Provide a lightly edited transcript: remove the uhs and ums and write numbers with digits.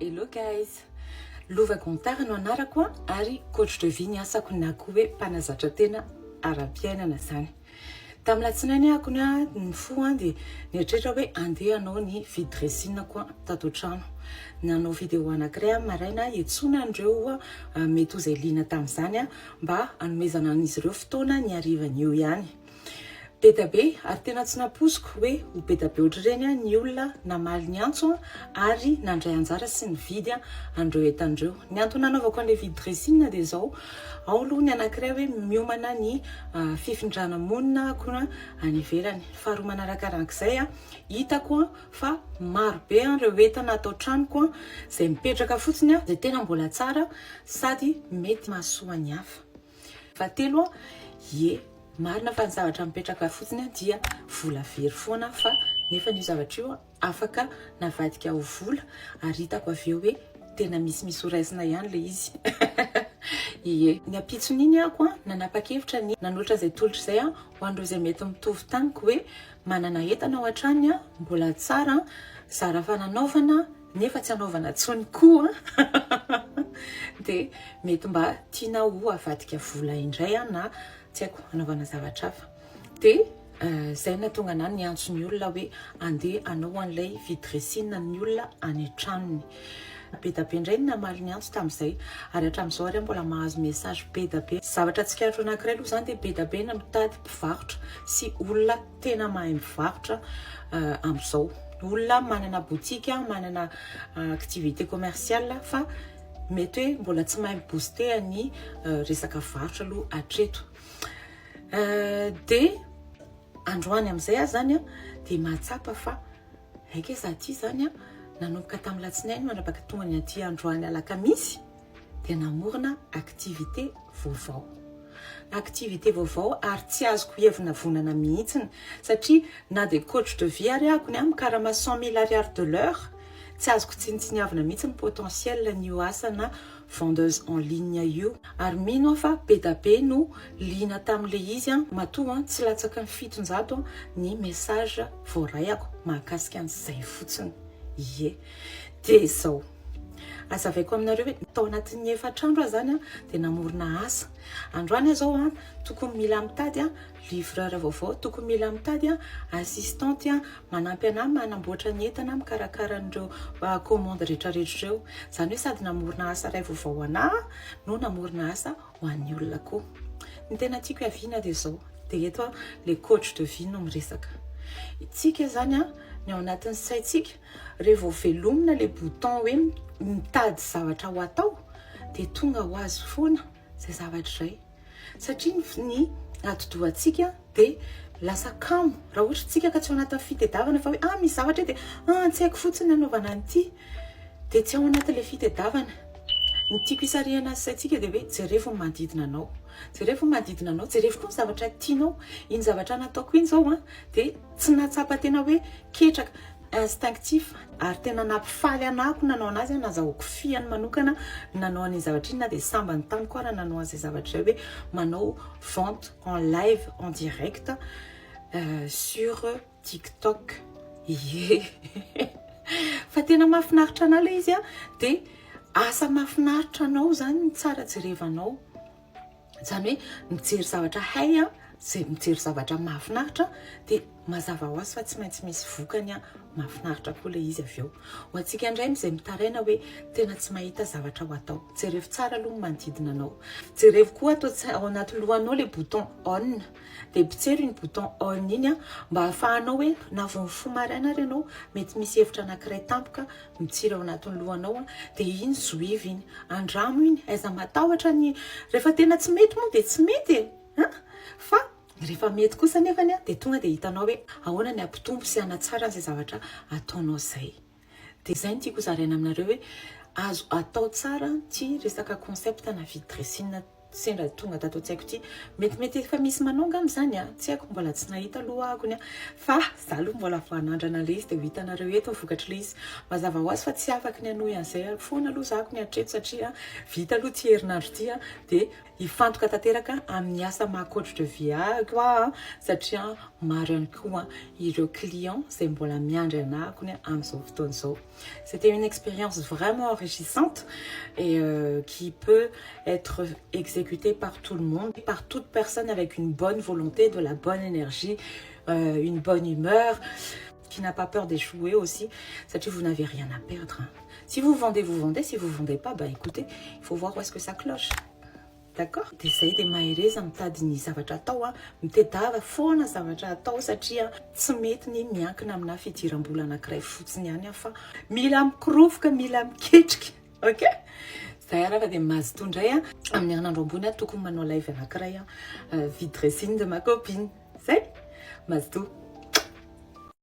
Hello guys! Lova Gontard no anarako ary coach de vie ny asako na koa hoe mpanazatra tena ara-piainana izany. Tamin'ny latsinainy ahako nifoha dia nieritreritra hoe andeha hanao ny vide dressing-ko tato an-trano. Nanao vidéo anankiray aho maraina hiantsoana an'ireo mety ho izay liana tamin'izany mba hanomezana an'izy ireo fotoana ny harivan'io ihany. Be dia be ary tena tsy nampoiziko hoe ho be dia be ohatr'ireny ny olona namaly ny antso ary nandray anjara sy nividy an'ireo entana ireo. Ny antony nanaovako an'ilay vide dressing dia izao, ao aloha ny anankiray hoe miomana ny fifindrana monina ako any ivelany. Faharoa manarakarak'izay, hitako fa maro be ireo entana ato an-tranoko izay mipetraka fotsiny izay tena mbola tsara sady mety mahasoa ny hafa. Fahatelo, ie, marina fa ny zavatra mipetraka fotsiny dia vola very foana fa nefa io zavatra io afaka navadika ho vola ary hitako avy eo hoe tena misimisy ho raisina ihany ilay izy. Ie. Ny ampitson'iny ako nanapa-kevitra ny nanolotra izay tolotra izay ho an'ireo izay mety mitovy tamiko hoe manana entana ao an-tranony mbola tsara, zara fa nanaovana nefa tsy anaovana intsony koa dia mety mba tiana ho avadika vola indray na tsy haiko anaovana zavatra hafa. Dia izay no nahatonga anah niantso ny olona hoe andeha hanao an'ilay vide dressing ny olona any an-tranony. Be dia be indray ny namaly ny antso tamin'izay ary hatramin'izao ary aho mbola mahazo message be dia be. Zavatra tsikaritro anankiray aloha izany dia be dia be ny mitady mpivarotra sy olona tena mahay mivarotra amin'izao. Olona manana boutique, manana activité commerciale fa mety hoe mbola tsy mahay mi-booster ny resaka varotra aloha hatreto. Dia androany amin'izay aho izany dia mahatsapa fa haika izaho ity izany nanomboka tamin'ny alatsinainy mandrapaka tonga ny aty androany alakamisy dia namorona activité vaovao. Activité vaovao ary tsy azoko hiavonavonana mihitsiny satria na dia coach de vie ary ahako ny ahy mikarama 100 000 ariary de l'heure, tsy azoko tsinontsiniavina mihitsy ny potentiel n'io asana vendeuse en ligne io. Ary mino aho fa be da be no liana tamin'ilay izy matoa tsy latsaky ny 700 ny message voaraiako mahakasika an'izay fotsiny. Ie. Dia izao. Azavaiko aminareo hoe tao anatin'ny 4 andro aho izany dia namorona asa. Androany aho izao tokony mila mitady livreur vaovao, tokony mila mitady assistante manampy anahy manamboatra ny entana, mikarakara an'ireo commande rehetrarehetra ireo. Izany hoe sady namorona asa iray vaovao ho anahy no namorona asa ho an'ny olona koa. Ny tena tiako hiaviana dia izao, dia eto aho ilay coach de vie no miresaka. Isika izany ny ao anatin'ny saintsika, rehefa vao velomina ilay bouton hoe mitady zavatra ho atao dia tonga ho azy foana izay zavatra izay. Satria ny atidohantsika dia lasa kamo raha ohatra tsika ka tsy ao anatin'ny fitedavana fa hoe ah misy zavatra dia ah tsy haiko fotsiny hanaovana an'ity dia tsy ao anatin'ilay fitedavana. Ny tiako hisarihana ny saintsika dia hoe jerevo ny manodidina anao, jerevo ny manodidina anao, jerevo koa ny zavatra tianao. Iny zavatra nataoko iny izao an dia tsy nahatsapa tena hoe ketraka, instinctif, ary tena nampifaly anah koa nanao anazy an, nazahoako fihany manokana nanao an'iny zavatra iny na dia sambany tamiko ara nanao an'izay zavatra izay hoe manao vente en live en direct sur TikTok. Ie. Fa tena mahafinaritra anah ilay izy an, dia asa mahafinaritra anao izany ny tsara jerevanao. Izany hoe mijery zavatra hay an, izay mijery zavatra mahafinaritra dia mazava ho azy fa tsy maintsy misy vokany mahafinaritra koa ilay izy avy eo. Ho antsika indray izay mitaraina hoe tena tsy mahita zavatra ho atao. Jerevo tsara aloha ny manodidina anao. Jerevo koa ato ao anaty lohanao ilay bouton on. Dia potsero iny bouton on iny mba ahafahanao hoe na vao mifoha maraina ary ianao mety misy hevitra anankiray tampoka mitsiry ao anatin'ny lohanao dia iny zohivy iny. Andramo iny, aiza matahotra ny rehefa tena tsy mety moa dia tsy mety e! An! Fa rehefa mety kosa nefany dia tonga dia hitanao hoe ahoana ny hampitombo sy hanatsara an'izay zavatra ataonao izay. Dia izay no tiako hozaraina aminareo hoe azo atao tsara ity resaka concept na vide dressing. Sendra tonga tato an-tsaiko ity. Metimety efa misy manao angamba izany a! Tsy haiko, mbola tsy nahita aloha aho akony a! Fa za aloha mbola vao hanandrana ilay izy dia ho hitanareo eto ny vokatr'ilay izy. Mazava ho azy fa tsy afaky ny hanohy an'izay foana aloha za akony hatreto satria vita aloha ity herinandro ity a! Dia hifantoka tanteraka amin'ny asa maha coach de vie ahy aho a! Satria maro ihany koa ireo clients izay mbola miandry anah akony amin'izao fotoana izao. C'était une expérience vraiment enrichissante et qui peut être exécutée par tout le monde, par toute personne avec une bonne volonté, de la bonne énergie, une bonne humeur, qui n'a pas peur d'échouer aussi, satria vous n'avez rien à perdre. Si vous vendez, vous vendez, si vous vendez pas, bah écoutez, il faut voir où est-ce que ça cloche. D'accord? Dia izay dia mahereza mitady ny zavatra atao a, mitedava foana zavatra atao satria tsy mety ny miankina amina fidiram-bola anankiray fotsiny ihany a fa mila mikorofoka, mila miketrika. Ok? Zay ary fa dia mazotoa indray a, amin'ny herinandro ambony a tokony manao live anankiray a, vide dressing de ma copine. Zay? Mazotoa.